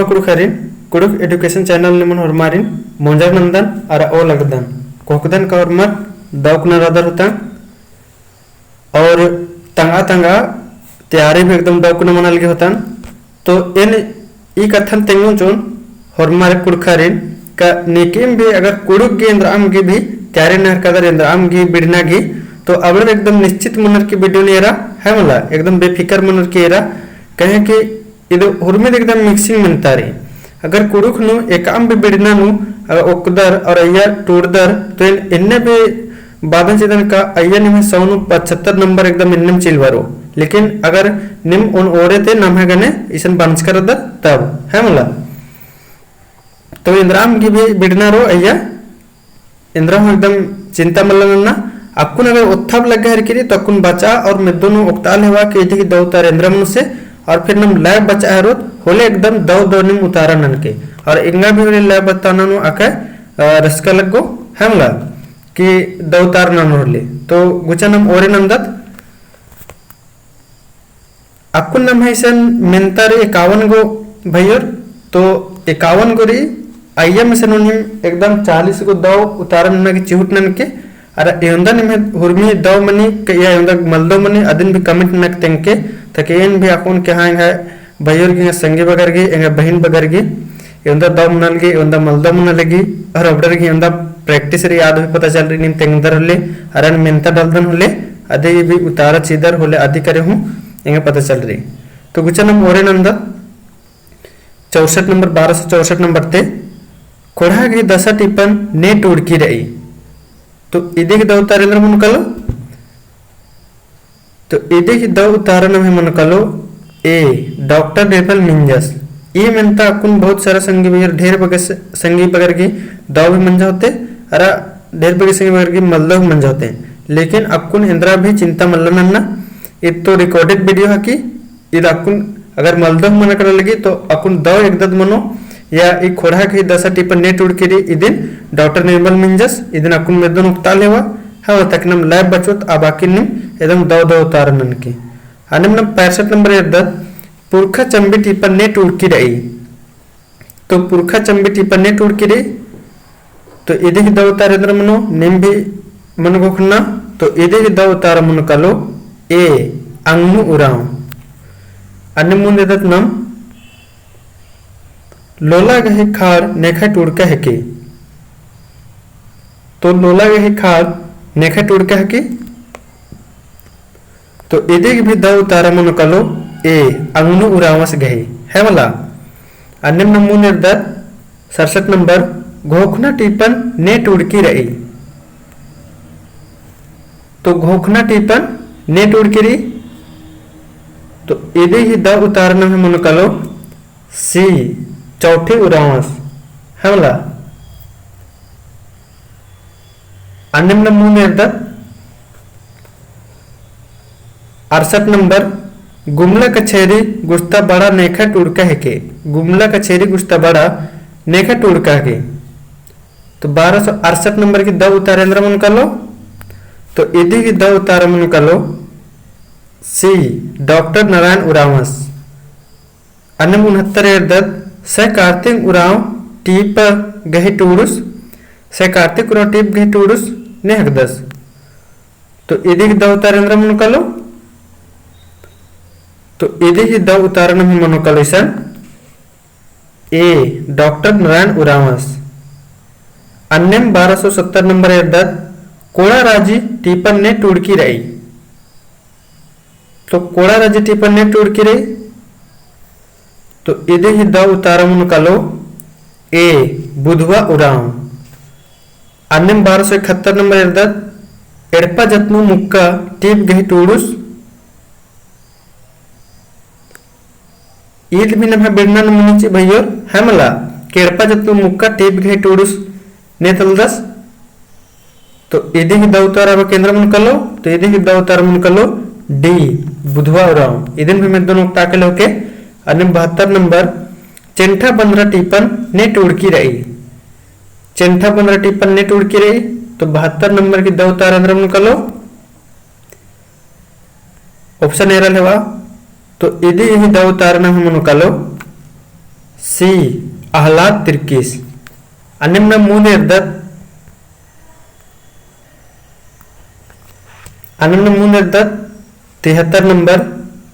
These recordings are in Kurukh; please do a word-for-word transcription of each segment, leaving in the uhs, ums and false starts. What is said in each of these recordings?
कुँड़ुख़रिन, कुँड़ुख़ education channel निमन होरमारिन मोंजर नन्दन अरा ओल लगदन। कोहकदन का होरमर दौ कुना रअदर होता। और तंगआ तंगआ तैयारी भी एकदम दौ कुना मना लगी होतन। तो एन ई कत्थन तेंगोन चिओन होरमार कुँड़ुख़रिन का नीकिम भी अगर कुँड़ुख़ गे एन्दरअम गे भी तैयारी नना रअदर एन्दरअम गे बिड़ना गे, तो अबड़र एकदम निश्चित मनर की video नू एरा है मला, एकदम बेफिकर मनर की एरा। कहे कि इद हुरमिद एकदम mixing मेन्ता रई। अगर कुँड़ुख़ नू एकअम भी बिड़ना नू अगर ओक्कदर और अइय्या टूड़दर तो एन एन्ने भी बादन चिअदन का अइय्या निम्है सौ नू पचहत्तर नंबर एकदम एन्नेम चिल बरओ। लेकिन अगर नीम ओन ओरे ते नम्है गने इसन बंचकर रअदर तब है मला। तो एन्दरअम गे भी बिड़ना रओ अइय्या एन्दरा हूँ एकदम चिंता मल्ला नन्ना। अक्कुन अगर ओत्था भी लग्गा हेलरकी रई तो अक्कुन बचा और मेद्दो नू ओक्ताल हेवा कि इदी गही दौ उतारा एन्दरा मनो से, और फिर नम live बचा हेलरोत होले एकदम दौ दौ नीम उतारा ननके। और एंगा भी होले live बताना नू अकय, अ, रसका लग्गो है मला कि दौ उतारा ननोर होले। तो गुचा नम ओरे नन्दत। अक्कुन नम्है इसन मेन्ता रई एकावन गो भइयोर, तो एकावन गो रई, अइय्या में से नू नीम एकदम चालीस गो दौ उतारा नन्ना गे चिहुट ननके, अरा एवंदा निम्है हुरमी दौ मनी, क-, या एवंदा मलदौ मनी, अदिन भी comment नना गे तेंगके, ताकि एन भी अक्कुन के हाँ एंग्है भइयोर गे, एंग्है संगी बगर गे, एंग्है बहिन बगर गे, एवंदा दौ मना लगी, एवंदा मलदौ मना लगी, और अबड़र गे एवंदा practice रई, आद भी पता चल रई, नीम तेंगदर होले, अरा मेन्ता डलदन होले, अदी भी उतारा चिदर होले, अदी करे हूँ एंगा पता चल रई। तो गुचा नम ओरे नन्दत चौसठ नंबर, बारह सौ चौसठ नंबर ते, ख़ोंड़हा गही दसा टीपन ने टूड़की रई। तो इदी गही दौ उतारा एन्दरा मनो कालो? तो इदी गही दौ उतारा नम्है मनो कालो A, डॉक्टर निर्मल मिंजस। ई मेन्ता अक्कुन बहुत सारा संगी बगर, ढेर बग्गे स-, संगी बगर गही दौ भी मंजा होते, अरा ढेर बग्गे संगी बगर गही मलदौ भी मंजा होते। लेकिन अक्कुन एन्दरा भी चिंता मल्ला नन्ना, इद तो recorded video हकी, इद अक्कुन अगर मलदौ मना करा लगी तो अक्कुन दौ एकदत मनो, या ई ख़ोंड़हा गही दसा टीपन ने टूड़की रई इदिन डॉक्टर निर्मल मिंजस, इदिन अक्कुन मेद्दो नू ओक्ताल हेवा, हाँ, ताकि नम live बचोत, आ बाकी नीम एकदम दौ दौ उतारा ननके। अन्नेम नम पैंसठ नंबर एरदत, पुरखा चम्बी टीपन ने टूड़की रई। तो पुरखा चम्बी टीपन ने टूड़की रई। तो इदी गही दौ उतारा एन्दरा मनो, नीम भी मनो घोखना। तो इदी गही दौ उतारा मनो कालो A, अंगनू उराँव। अन्नेम मुन्द एरदत नम, लोला गही खाड़ नेखय टूड़का हेके। तो लोला गही खाड़ नेखय टूड़का हेके। तो इदी गही भी दौ उतारा मनो कालो A, अंगनू उराँवस गही, है मला। अन्नेम नम मुन्द एरदत सड़सठ नंबर, घोखना टीपन ने टूड़की रई। तो घोखना टीपन ने टूड़की रई। तो इदी गही दौ उतारा नम्है मनो कालो C, चौठी उराँवस, है मला। अन्नेम नम मुन्द एरदत अड़सठ नंबर, गुमला कछेरी गुस्ता बड़ा नेखय टूड़का हेके। गुमला कछेरी गुस्ता बड़ा नेखय टूड़का हेके। तो बारह सौ अड़सठ नंबर गही दौ उतारा एन्दरा मनो कालो? तो इदी गही दौ उतारा मनो कालो C, डॉक्टर नारायण उराँवस। अन्नेम उनहत्तर एरदत, सै कार्तिक उराँव टीप गही टूड़ुस, सै कार्तिक उराँव टीप गही टूड़ुस ने हकदस। तो इदी गही दौ उतारा एन्दरा मनो कालो? तो इदी गही दौ उतारा नम्है मनो कालो इसन A, डॉक्टर नारायण उराँवस। अन्नेम बारह सौ सत्तर नंबर एरदत, कोड़ा राजी टीपन ने टूड़की रई। तो कोड़ा राजी टीपन ने टूड़की रई। तो इदी गही दौ उतारा मनो कालो A, बुधवा उराँव। अन्नेम बारह सौ इकहत्तर नंबर एरदत, एड़पा जतनू मुक्का टीप गही टूड़ुस। ईद भी नम्है बिड़ना नू मनी चिई भइयोर, है मला, कि एड़पा जतनू मुक्का टीप गही टूड़ुस ने तलदस। तो इदी गही दौ उतारा अबका एन्दरा मनो कालो, तो इदी गही दौ उतारा मनो कालो D, बुधवा उराँव। इदिन भी मेद्दो नू ओक्ताके लगे। अन्नेम बहत्तर नंबर, चेंठा बंदरा टीपन ने टूड़की रई। चेंठा बंदरा टीपन ने टूड़की रई, तो बहत्तर नंबर गही दौ उतारा एन्दरा मनो कालो, option एरा हेलवा। तो इदी गही दौ उतारा नम्है मनो कालो C, अहलाद तिर्कीस। अन्नेम नम मुन्द एरदत, अन्नेम नम मुन्द एरदत तिहत्तर नंबर,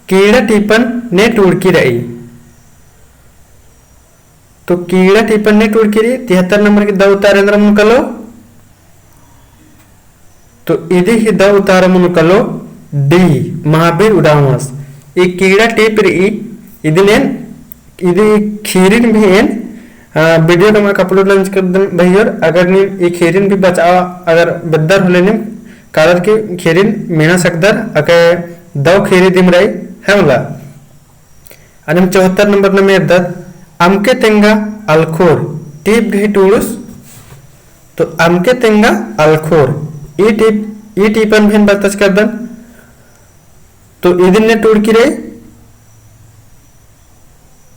कीड़ा टीपन ने टूड़की रई। तो कीड़ा टीपन ने टूड़की रई, तिहत्तर नंबर की दव उतारा एन्दरा मनो कालो। तो इदी ही दव उतारा मनो कालो D, महाबीर उराँवस। ई कीड़ा टीप रई, इदिन एन, इदी खीरिन भी एन, आ, video नमक upload नंजकदन भइयोर, अगर नीम ई खीरिन भी बचा, अगर बेद्दर होले नीम कालर की खीरिन मेना सकदर, अके दव खीरी दिम रई, है मला। अन्नेम चौहत्तर नंबर नम एरदत, अमके तेंगा अलखोर, टीप गही टूड़ुस। तो अमके तेंगा अलखोर, ई टीप, ई टीपन भी एन बरतचकदन। तो इदिन ने टूड़की रई,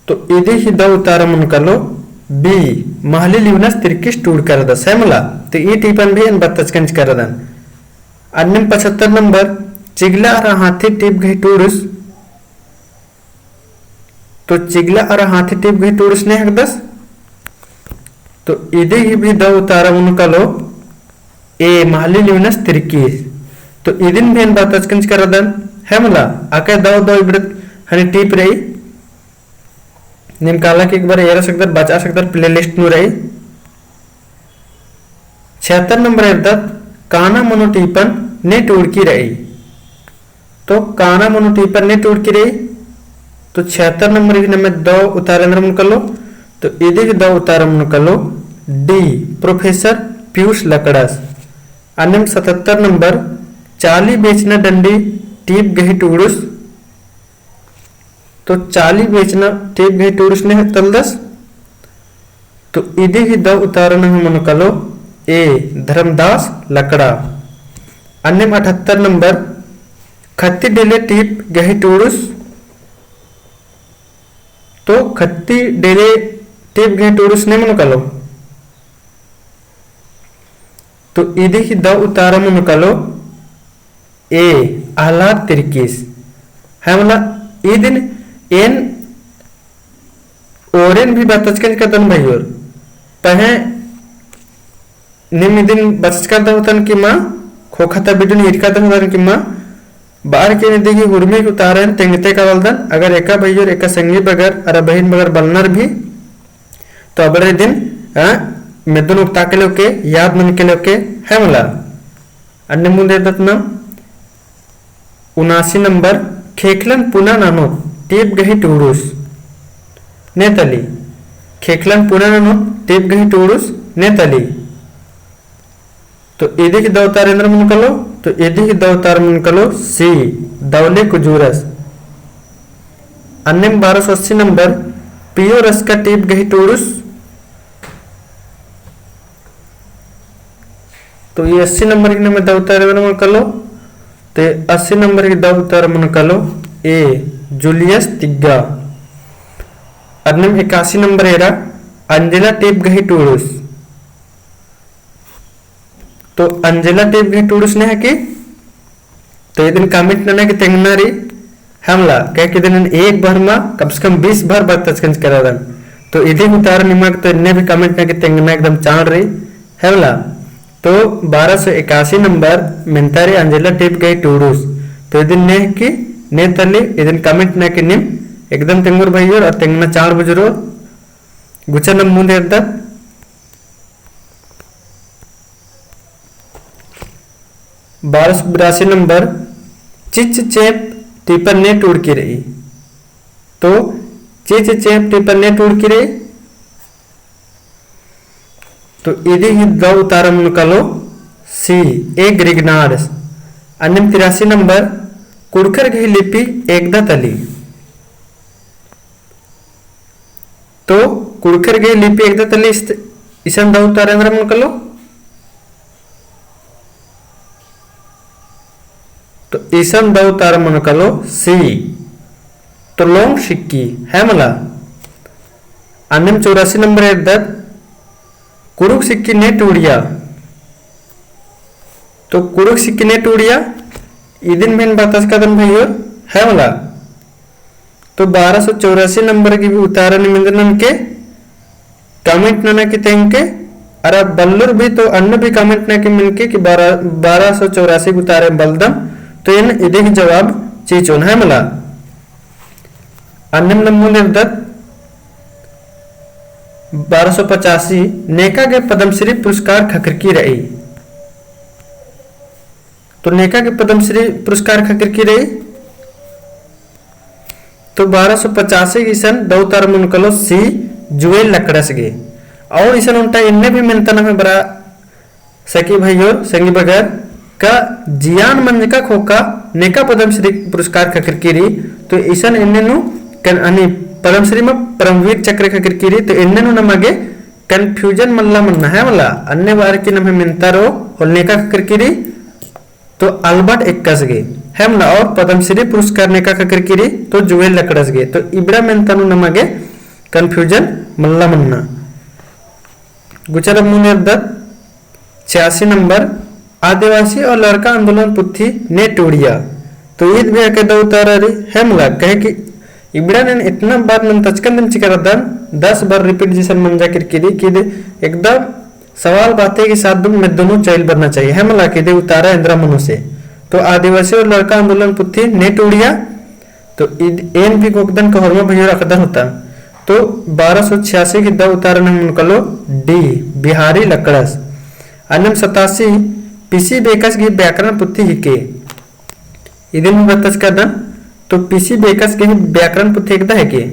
तो इदी ही दव उतारा मनो कालो B, महली लिवनस तिर्कीस टूड़का रअदस, है मला। तो ई टीपन भी एन बरतचकदन। अन्नेम पचहत्तर नंबर, चिगला अरा हाथी टीप गही टूड़ुस। तो चिगला अरा हाथी टीप गही टूड़ुस ने हिकदस। तो इदी ही भी दव उतारा मनो कालो A, महली लिवनस तिर्कीस। तो इदिन भी एन बरतचकदन, है मला। अके दव दव इबड़त हनी टीप रई। नीम काला की एक बार एरा सकदर, बचा सकदर, playlist नू रई। छिहत्तर नंबर एरदत, काना मनो टीपन ने टूड़की रई। तो काना मनो टीपन ने टूड़की रई। तो छिहत्तर नंबर ही नम्है दव उतारा एन्दरा मनो कालो। तो इदी ही दव उतारा मनो कालो D, प्रोफेसर पीयूष लकड़स। अन्नेम सतहत्तर नंबर, चाली बेचना डंडी टीप गही टूड़ुस। तो चाली बेचना टीप गही टूड़ुस ने तलदस। तो इदी ही दव उतारा नम्है मनो कालो A, धर्मदास लकड़ा। अन्नेम अठहत्तर नंबर, खत्ती डेले टीप गही टूड़ुस। तो खत्ती डेले टीप गही टूड़ुस ने मनो कालो। तो इदी ही दव उतारा मनो कालो A, अहलाद तिर्कीस। है मला, इदिन एन ओरेन भी बरतचकदन भइयोर। पहें नीम इदिन बरचकदर होतन कि मा, खोखा ता video नू ईरकदर होतन कि मा, बार के निदी की हुरमी उतारा एन तेंगते कालदन, अगर एका भइयोर, एका संगी बगर, अरा बहिन बगर बलनर भी, तो अबड़र इदिन, आ, मेदुन उक्ता के लेके, याद नन के लेके, है मला। अन्नेम मुन्द एरदत नम उनासी नंबर, खेखलन पुना ननोत टीप गही टूड़ुस ने तली। खेखलन पुना ननोत टीप गही टूड़ुस ने तली। तो इदी ही दव उतारा एन्दरा मनो कालो, तो इदी ही दव उतारा मनो कालो C, दवले कुजूरस। अन्नेम बारह सौ अस्सी नंबर, पियो रसका टीप गही टूड़ुस। तो ई अस्सी नंबर की नम्है दव उतारा एन्दरा मनो कालो, तो अस्सी नंबर की दव उतारा मनो कालो A, जूलियस तिग्गा। अन्नेम एकासी नंबर एरा, अंजेला टीप गही टूड़ुस। तो अंजेला टीप गही टूड़ुस ने हिकी, तो इदिन comment नना की तेंगना रई, है मला, काहे कि इदिन एक बार मा कम से कम बीस बार बरतचकदन। तो इदी उतारा निमा गे तो एन्ने भी comment नना की तेंगना एकदम चाड़ रई, है मला। तो बारह सौ एकासी नंबर मेन्ता रई अंजेला टीप गही टूड़ुस। तो इदिन ने हिकी, ने तली, इदिन comment नना की नीम एकदम तेंगोर भइयोर और तेंगना चाड़ बुझुरोर। गुचा नम मुन्द एरदत। बारह सौ बिरासी नंबर, चिच चेंप टीपन ने टूड़की रई। तो चिच चेंप टीपन ने टूड़की रई। तो इदी ही दव उतारा मनो कालो C, A, ग्रिगनार्ड्स। अन्नेम तिरासी नंबर, कुँड़ुख़र गही लिपि एकदा तली। तो कुँड़ुख़र गही लिपि एकदा तली इस-, इसन दव उतारा एन्दरा मनो कालो। तो इसन दव उतारा मनो कालो C, तो लोंग सिक्की, है मला। अन्नेम चौरासी नंबर एरदत, कुँड़ुख़ सिक्की ने टूड़िया। तो कुँड़ुख़ सिक्की ने टूड़िया, इदिन भी एन बरतचकदन भइयोर, है मला। तो बारह सौ चौरासी नंबर की भी उतारा निम एन्दर ननके, comment नना की तेंगके, अरा बल्लुर भी तो अन्ने भी comment नना की मेनके कि बारह, बारह सौ चौरासी गही उतारा एम बलदम, तो एन इदी गही जवाब चिचोन है मला। अन्नेम नम्है एरदत बारह सौ पचासी, नेका गे पद्मश्री पुरस्कार ख़क्खरकी रई। तो नेका गे पद्मश्री पुरस्कार ख़क्खरकी रई। तो बारह सौ पचासी गे इसन दौ उतारा मनो कालो C, जुएल लकड़स गे। और इसन ओन्टा एन्ने भी मेन्ता नम्है बरआ सकी भइयोर संगी बगर का जियान मंजका ख़ोख़ा नेका पद्मश्री पुरस्कार ख़क्खरकी रई, तो इसन एन्ने नू कन-, अनि पद्मश्री मा परमवीर चक्र ख़क्खरकी रई, तो एन्ने नू नमा गे confusion मल्ला मन्ना है मला, अन्ने बअर की नम्है मेन्ता रओ होले नेका ख़क्खरकी रई, तो अल्बर्ट एक्कस गे, है मला, और पद्मश्री पुरस्कार नेका ख़क्खरकी रई, तो जुएल लकड़स गे, तो इबड़ा मेन्ता नू नमा गे confusion मल्ला मन्ना। गुचर मुने एरदत छियासी नंबर, आदिवासी और लड़का आंदोलन पुथी ने टूड़िया। तो ईद भी एका दौ उतारा रई, है मला, कहे कि इबड़ा नन इतना बार नन तचकन दिम चिकर दन, दस बार repeat जैसन मंजा किरकी रई, कि ईद एकदम सवाल बाते के साथ दुम मेद्दो नू चइल बरना चाहिए, है मला, कि ईद उतारा एन्दरा मनो से। तो आदिवासी और लड़का आंदोलन पुथी ने टूड़िया, तो ईद एन भी गोकदन का होरमा भइयोर अख़दर होता। तो बारह सौ छियासी गही दौ उतारा नम्है मनो कालो D, बिहारी लकड़स। अन्नेम सतासी, पीसी बेकस गही व्याकरण पुथी हिके। इदिन भी बत्तचकदन, तो पीसी बेकस गही व्याकरण पुथी एकदा हिके।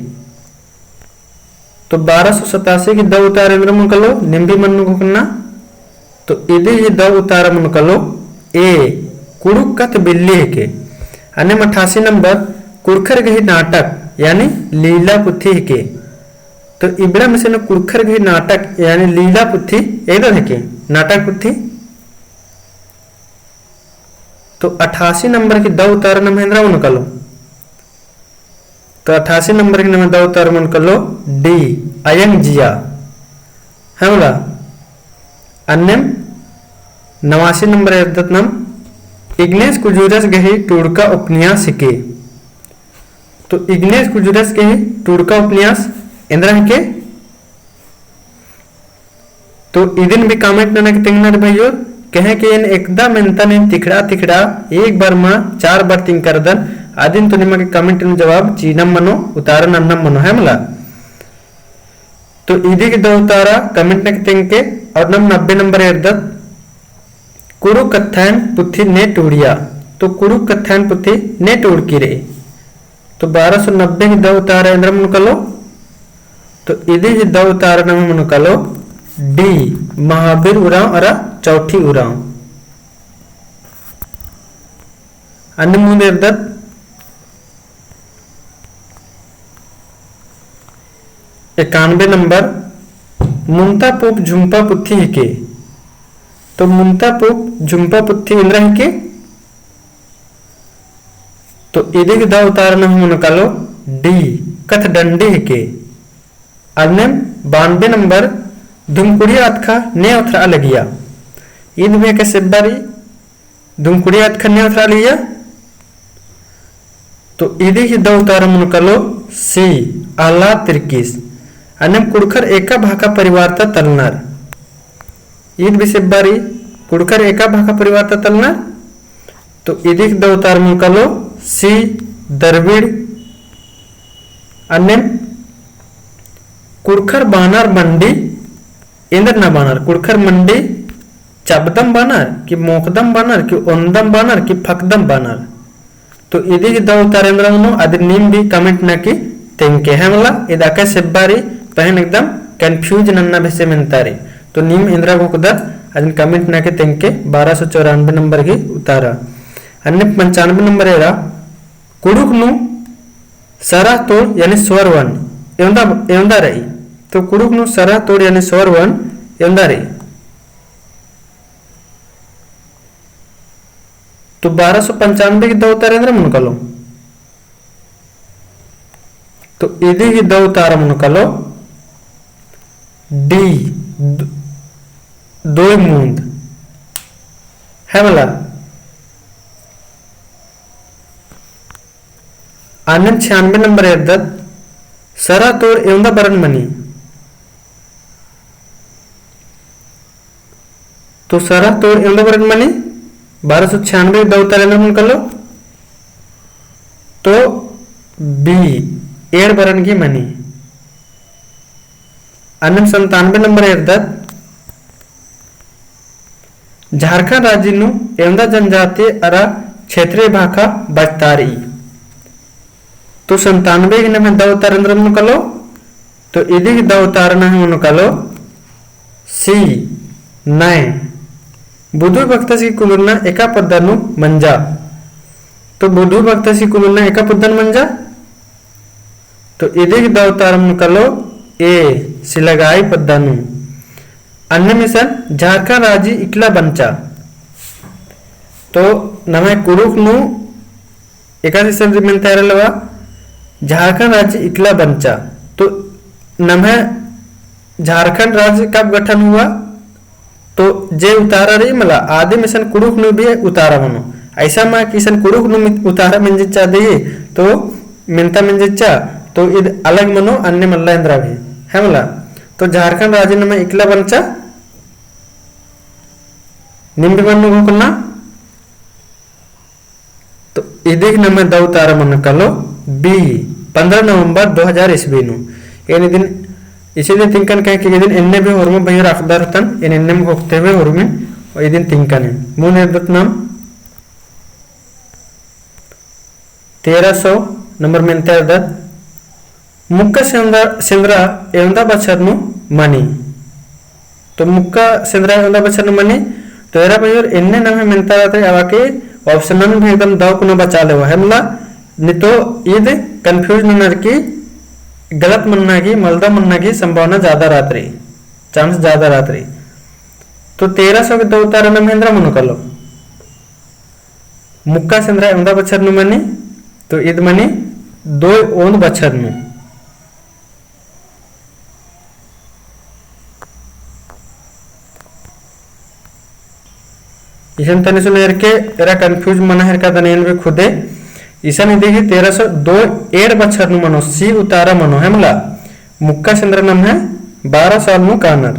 तो बारह सौ सतासी गही दौ उतारा एन्दरा मनो कालो, नीम भी मनो घोखना। तो इदी गही दौ उतारा मनो कालो A, कुँड़ुख़ कत्थ बिल्ली हिके। अन्नेम अठासी नंबर, कुँड़ुख़र गही नाटक यानी लीला पुथी हिके। तो इबड़ा में से न कुँड़ुख़र गही नाटक यानी लीला पुथी एकदा हिके, नाटक पुथी। तो अठासी नंबर गही दौ उतारा नम्है एन्दरा मनो कालो। तो अठासी नंबर गही नम्है दौ उतारा मनो कालो D, अयंग जिया। है मला। अन्नेम नवासी नंबर एरदत नम, इग्नेस कुजूरस गही टूड़का उपन्यास हिके। तो इग्नेस कुजूरस गही टूड़का उपन्यास एन्दरा हिके। तो इदिन भी comment नना की तेंगना रई भइयोर, कहे कि एन एकदा मेन्ता नीन तिखड़ा तिखड़ा एक बार मा चार बार तिंकरदन, अदिन तो निमा गे comment नू जवाब चिअनम मनो, उतारा नन्नम मनो, है मला। तो इदी गही दौ उतारा comment नना की तेंगके, और नम नब्बे नंबर एरदत, कुँड़ुख़ कत्थन पुथी ने टूड़िया। तो कुँड़ुख़ कत्थन पुथी ने टूड़की रई। तो बारह सौ नब्बे गही दौ उतारा एन्दरा मनो कालो। तो इदी गही दौ उतारा नम्है मनो कालो D, महावीर उराँव अरा चौठी उराँव। अन्नेम मुने एरदत इक्यानबे नंबर, मुन्ता पूँप झुम्पा पुथी हिके। तो मुन्ता पूँप झुम्पा पुथी एन्दरा हिके। तो इदी गही दौ उतारा नम्है मनो कालो D, कत्थ डंडी हिके। अन्नेम बानबे नंबर, धुमकुड़िया अतख़ा ने ओथरआ लगिया। ईद भी एका सेब्बा रई, धुमकुड़िया अतख़ा ने ओथरआ लगिया। तो इदी गही दौ उतारा मनो कालो C, आह्लाद तिर्कीस। अन्नेम कुँड़ुख़र एका भाखा परिवार ता तलनर। ईद भी सेब्बा रई, कुँड़ुख़र एका भाखा परिवार ता तलनर। तो इदी गही दौ उतारा मनो कालो C, द्रविड़। अन्नेम कुँड़ुख़र बानर मंडी एन्दरना बानर, कुँड़ुख़र मंडी चबदम बानर कि मोख़दम बानर कि ओन्दम बानर कि फकदम बानर। तो इदी गही दौ उतारा एन्दरा मनो, अदिन नीम भी comment नना की तेंगके, है मला, ईद एका सेब्बा रई, पहें एकदम confuse नन्ना बेसे मेन्ता रई। तो नीम एन्दरा घोखदर, अदिन comment नना की तेंगके, बारह सौ चौरानबे नंबर गही उतारा। अन्ने पंचानबे नंबर एरा, कुँड़ुख़ नू सरह तोड़ यानी स्वर वर्ण एवंदा, एवंदा रई। तो कुँड़ुख़ नू सरह तोड़ यानी स्वर वर्ण एवंदा रई। तो बारह सौ पंचानबे गही दौ उतारा एन्दरा मनो कालो। तो इदी गही दौ उतारा मनो कालो D, द-, दोय मूंद। है मला। अन्नेम छियानबे नंबर एरदत, सरह तोड़ एवंदा बरन मनी। तो सरह तोर एवंदा बरन मनी, बारह सौ छियानबे दौ उतारा एन्दर मनो कालो, तो B, एंड़ बरन गही मनी। अन्नेम संतानबे नंबर एरदत, झारखंड राज्य नू एवंदा जनजातीय अरा क्षेत्रीय भाखा बचता रई। तो संतानबे गही नम्है दौ उतारा एन्दर मनो कालो, तो इदी गही दौ उतारा नम्है मनो कालो C, नय। बुधु भगतस गही कुन्दुरना एका पद्दा नू मंजा। तो बुधु भगतस गही कुन्दुरना एका पद्दा नू मंजा। तो इदी गही दौ उतारा मनो कालो A, सिलगाई पद्दा नू। अन्नेम इसन झारखंड राजी इकला बंचा। तो नम्है कुँड़ुख़ नू एकासे इसन री मेन्ता एरा लवा, झारखंड राजी इकला बंचा। तो नम्है झारखंड राजी कब गठन हुआ? तो जे उतारा रई मला, आदिम इसन कुँड़ुख़ नू भी उतारा मनो। ऐसा मा कि इसन कुँड़ुख़ नू उतारा मेंजचा देही, तो मेन्ता मेंजचा, तो इद अलग मनो, अन्ने मल्ला एन्दरा भी, है मला। तो झारखंड राजी नम्है इकला बंचा, नीम भी मनो घोखना। तो इदी गही नम्है दौ उतारा मनो कालो B, पन्द्रह नवंबर दो हज़ार ईस्वी नू। एन इदिन इसीलिए तिंकन कहे कि इदिन एन्ने भी होरमो भैया रखदर होतन, एन एन्नेम घोखते हुए होरमिन इदिन तिंकन है। मुन्द एरदत नाम तेरह सौ नंबर मेन्ता एरदत, मुक्का सेंद्रा, सेंद्रा एवंदा बछर नू मनी। तो मुक्का सेंद्रा एवंदा बछर नू मनी, तो एरा भैयोर एन्ने नम्है मेन्ता रअदत रई, अबके option नू भी एकदम दौ कुना बचा लेवा है मला, नी तो इद confuse ननर की गलत मन्ना की, मलदा मन्ना की संभावना ज्यादा रअदत रई, chance ज्यादा रअदत रई। तो तेरह सौ गही दौ उतारा नम्है एन्दरा मनो कालो। मुक्का सेंद्रा एवंदा बछर नू मनी, तो इद मनी दोय ओन्द बछर नू। इसन तनी सुन एरके एरा confuse मना हेलरकदन एन भी खुदे। इसन इदी गही तेरह सौ दोय एंड़ बछर नू मनो, C उतारा मनो, है मला। मुक्का सेंद्रा नम्है बारह साल नू कानर।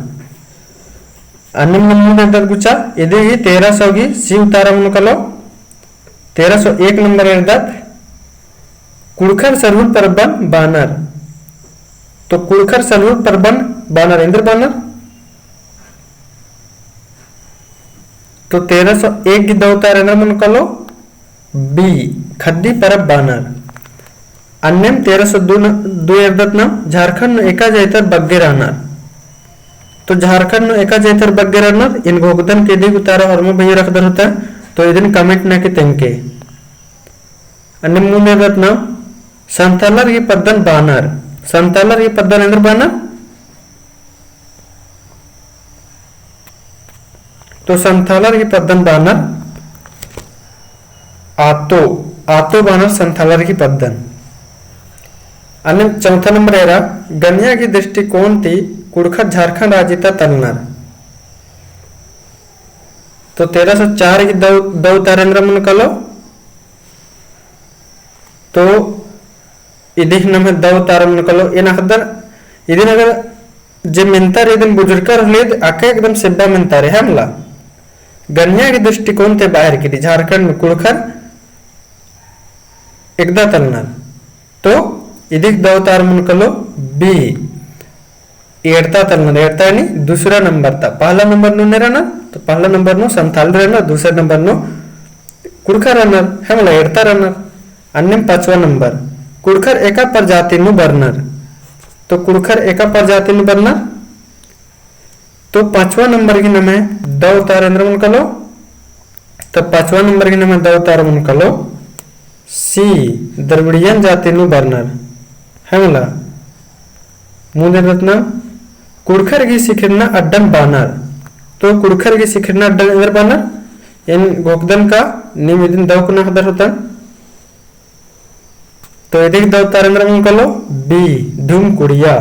अन्नेम मुन्द एरदत गुचा, इदी गही तेरह सौ गही C उतारा मनो कालो, तेरह सौ एक नंबर एरदत, कुँड़ुख़र सरहुल परबन बानर। तो कुँड़ुख़र सरहुल परबन बानर, एन्देर बानर? तो तेरह सौ एक गही दौ उतारा एन्देर मनो कालो, B, खद्दी परब बानर। अन्नेम तेरह सौ दो न-, दो एरदत नाम, झारखंड नू एका जैतर बग्गे रअनर। तो झारखंड नू एका जैतर बग्गे रअनर, एन घोखदन कि इदी गही उतारा होरमो भैया रखदर होता, तो इदिन comment नना की तेंगके। अन्नेम मुन्द एरदत नाम, संथालर गही पद्दन बानर। संथालर गही पद्दन एन्देर बानर? तो संथालर गही पद्दन बानर आतो, आतो बानर संथालर गही पद्दन। अन्नेम चौथा नंबर एरा, गनिया गही दृष्टिकोण ती कुँड़ुख़र झारखंड राजी ता तलनर। तो तेरह सौ चार गही दौ, दौ उतारा एन्देर मनो कालो। तो इदी गही नम्है दौ उतारा मनो कालो, एन अख़दन, इदिन अगर जे मेन्ता रई इदिन बुझुरकर होले, अक्का एकदम सेब्बा मेन्ता रई, है मला। गनिया गही दृष्टिकोण ती बअर की रई, झारखंड नू कुँड़ुख़र एकदा तलनर। तो इदी गही दौ उतारा मनो कालो B, एंड़ता तलनर, एंड़ता यानी दूसरा नंबर ता। पहला नंबर नू ने रअनर, तो पहला नंबर नू संथाल रअनर, दूसरा नंबर नू कुँड़ुख़र रअनर, है मला, एंड़ता रअनर। अन्नेम पाँचवा नंबर, कुँड़ुख़र एका प्रजाति नू बरनर। तो कुँड़ुख़र एका प्रजाति नू बरनर। तो पाँचवा नंबर गही नम्है दौ उतारा एन्देर मनो कालो, तो पाँचवा नंबर गही नम्है दौ उतारा मनो कालो C, द्रविड़ियन जाति नू बरनर, है मला। मुन्द एरदत नाम, कुँड़ुख़र गही सिखिरना अड्डन बानर। तो कुँड़ुख़र गही सिखिरना अड्डन एन्देर बानर, एन घोखदन का नीम इदिन दौ कुना अख़दर होतन। तो इदी गही दौ उतारा एन्देर मनो कालो B, धुमकुड़िया।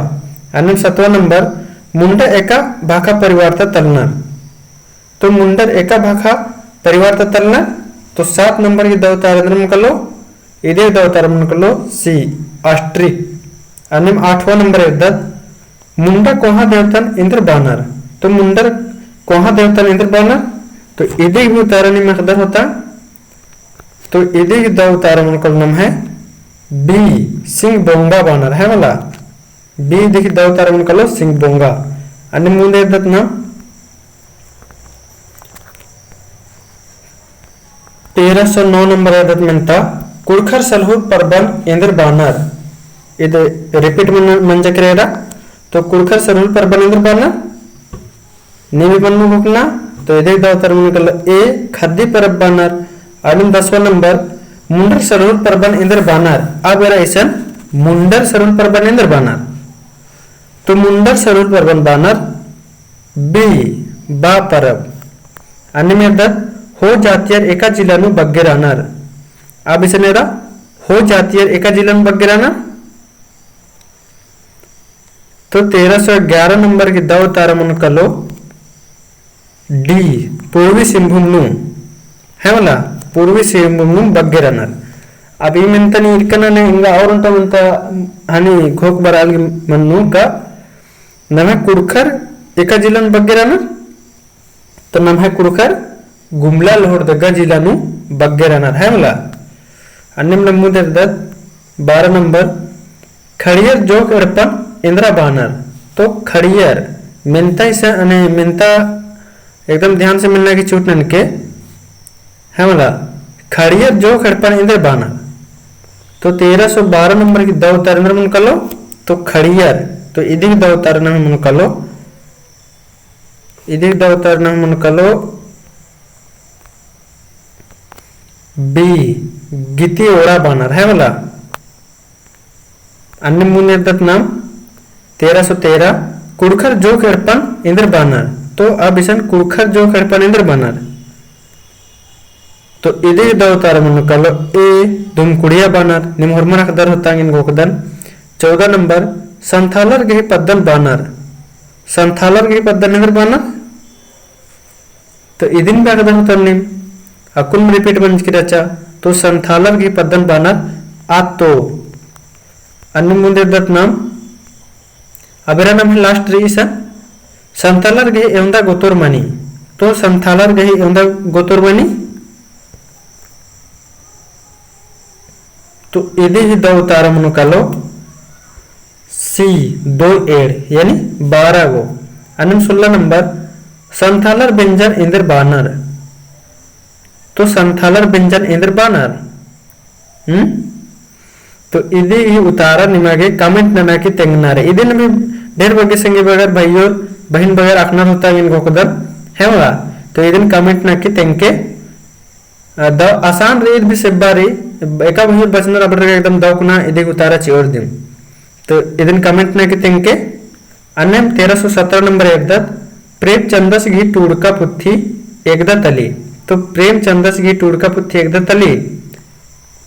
अन्नेम सतवा नंबर, मुंडा एका भाखा परिवार ता तलनर। तो मुंडर एका भाखा परिवार ता तलनर। तो सात नंबर गही दौ उतारा एन्देर मनो कालो, इदी गही दौ उतारा मनो कालो C, ostrich। अन्नेम आठवा नंबर एरदत, मुंडा कोहाँ देवतन एन्देर बानर। तो मुंडर कोहाँ देवतन एन्देर बअनर? तो इदी गही उतारा नीम अख़दर होता। तो इदी गही दव उतारा मनो कालो नम्है B, सिंग बोंगा बअनर, है मला? B इदी गही दव उतारा मनो कालो सिंग बोंगा। अन्ने मुन्द एरदत नाम तेरह सौ नौ नंबर एरदत मेन्ता, कुँड़ुख़र सलहुर परबन एन्देर बअनर। इद repeat मन-, मंजा केरा। तो कुँड़ुख़र सलहुर परबन एन्देर बअनर? नीम मनो घोखना। तो इदी गही दव उतारा मनो कालो A, खद्दी परब बअनर। अन्नेम दसवाँ नंबर, मुंडर सलहुर परबन एन्देर बअनर। अब एरा इसन मुंडर सलहुर परबन एन्देर बअनर। तो मुंडर सलहुर परबन बअनर B, बा परब। अन्नेम एरदत, हो जातियर एका जिला नू बग्गे रअनर। अब इसन एरा, हो जातियर एका जिला नू बग्गे रअनर। तो तेरह सौ ग्यारह नंबर गही दव उतारा मनो कालो D, पूर्वी सिंहभूम नू, है मला? पूर्वी सिंहभूम नू बग्गे रअनर। अब ई मेन्ता नी इरकना ने एंगा और ओन्टा मेन्ता हनी घोख बरआ लगी मन्नू का नम्है कुँड़ुख़र एका जिला नू बग्गे रअनर? तो नम्है कुँड़ुख़र गुमला लोहरदगा जिला नू बग्गे रअनर, है मला? अन्नेम नम मुन्द एरदत बारह नंबर, खड़ियर जोंख़ एड़पन एन्दरा बअनर। तो खड़ियर मेन्ता इसन, अन्ने मेन्ता एकदम ध्यान से मेन्ना की छूट ननके, है मला? खड़ियर जोंख़ एड़पन एन्देर बअनर। तो तेरह सौ बारह नंबर गही दव उतारा एन्देर मनो कालो, तो खड़ियर। तो इदी गही दव उतारा नम्है मनो कालो, इदी गही दव उतारा नम्है मनो कालो B, गिती ओड़ा बअनर, है मला? अन्नेम मुन्द एरदत नाम तेरह सौ तेरह, कुँड़ुख़र जोंख़ एड़पन एन्देर बअनर। तो अब इसन कुँड़ुख़र जोंख़ एड़पन एन्देर बअनर। तो इदी गही दव उतारा मनो कालो A, धुमकुड़िया बअनर। नीम होरमर अख़दर होता एंगन घोखदन। चौदह नंबर, संथालर गही पद्दन बअनर। संथालर गही पद्दन एन्देर बअनर? तो इदिन भी अख़दर होता नीम, अक्कुन repeat मंजकी रहचा। तो संथालर गही पद्दन बअनर आतो। अन्नेम मुन्द एरदत नाम, अब एरा नम्है last रई इसन, संथालर गही एवंदा गोतोर मनी। तो संथालर गही एवंदा गोतोर मनी। तो इदी गही दव उतारा मनो कालो C, दो एंड़, यानी बारह गो। अन्नेम सोलह नंबर, संथालर बेंजन एन्देर बअनर। तो संथालर बेंजन एन्देर बअनर। हम्म? तो इदी गही उतारा निमा गे comment नना की तेंगना रई। इदिन भी ढेर बग्गे संगी बगर, भइयोर, बहिन बगर अख़नर होता एंगन घोखदन, है मला? तो इदिन comment नना की तेंगके, अ, दव आसान रई, ईद भी सेब्बा रई, एका भइयोर बचनर अबड़र गा एकदम दव कुना इदी गही उतारा चिओर दिम। तो इदिन comment नना की तेंगके, अन्नेम तेरह सौ सत्रह नंबर एरदत, प्रेमचंदस गही टूड़का पुथी एकदा तली। तो प्रेमचंदस गही टूड़का पुथी एकदा तली।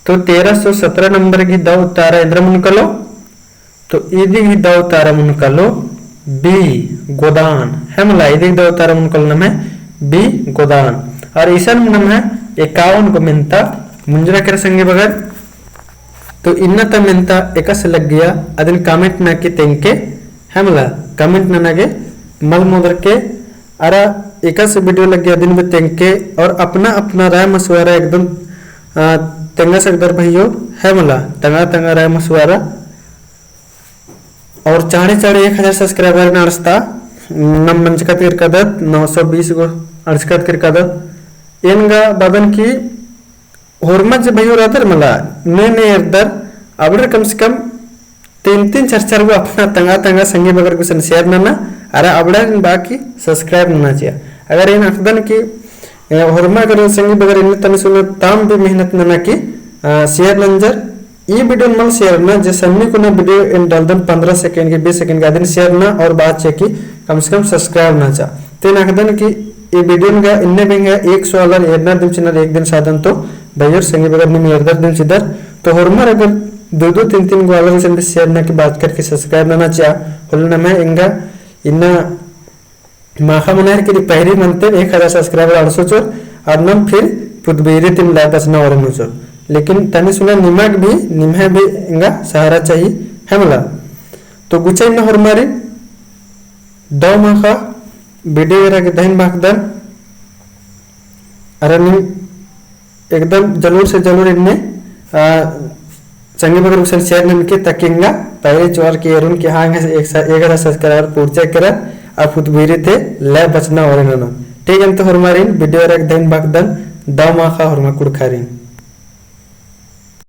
तो तेरह सौ सत्रह नंबर गही दव उतारा एन्दरा मनो कालो। तो इदी गही दव उतारा मनो कालो B, गोदान। है मला, इदी गही दव उतारा मनो कालो नम्है B, गोदान। और इसन नम्है एकावन गो मेन्ता मुंजरा केरा संगी बगर। तो इन्ना ता मेन्ता एकासे लग्गिया अदिन comment नना की तेंगके, है मला, comment नना गे मल मोदरके। अरा एकासे video लग्गिया अदिन भी तेंगके और अपना अपना राय मशवरा एकदम, अ, तेंगा सकदर भइयो, है मला, तंगआ तंगआ राय मशवरा। और चाँड़े चाँड़े एक हजार subscriber नड़स्ता, नम मंजकत केरकदत, नौ सौ बीस गो अंड़सकत केरकदत। एन गा बअदन की होरमर जे भइयो रअदर मला, ने ने एरदर, अबड़र कम से कम तीन तीन चार चार गो अपना तंगआ तंगआ संगी बगर गुसन share नना, अरा अबड़र बा की subscribe नना चिआ। अगर एन अख़दन की, ए, होरमा अगर संगी बगर एन्ने तनी सुना ताम भी मेहनत नना की, अ, share नंजर, ई video मल share ना, जे सन्नी कुना video एन डालदन पन्द्रह second के, बीस second के, अदिन share ना और बात चिआ की कम से कम subscribe ना चिआ। ते एन अख़दन की ई video गा इन्ने बेंगा एक सौ आलर एरना दिम चिअनर एक दिन सादन तो भइयोर संगी बगर नीम एरदर दिम चिअदर। तो होरमर अगर दो दो तीन तीन गो आलर गुसन भी share ना की बात करके subscribe नना चिआ, होले नम्है एंगा इन्ना माखा मनार की पहली मनते एक हजार subscriber अंड़सोचोर, और नम फिर पुदबेरी तिम live बचना और मुचोर। लेकिन तनी सुना निमा गे भी, निम्है भी एंगा सहारा चाहिए, है मला। तो गुचा इन्ना होरमारिन दव माखा video एरा गे धइन बअदन। अरा नीम एकदम जरूर से जरूर एन्ने, आ, संगी बगर गुसन share ननके ताकि एंगा पहले चोर के एरोन कि हाँ, एंगा एक सा-, एक हजार subscriber पूर्चा केरा, आ फुतबीरी ती ले बचना ओरे ननोन। ठीक है, तो होरमारिन video एरा गे धइन बअदन, दव माखा होरमा कुँड़ुख़ारिन।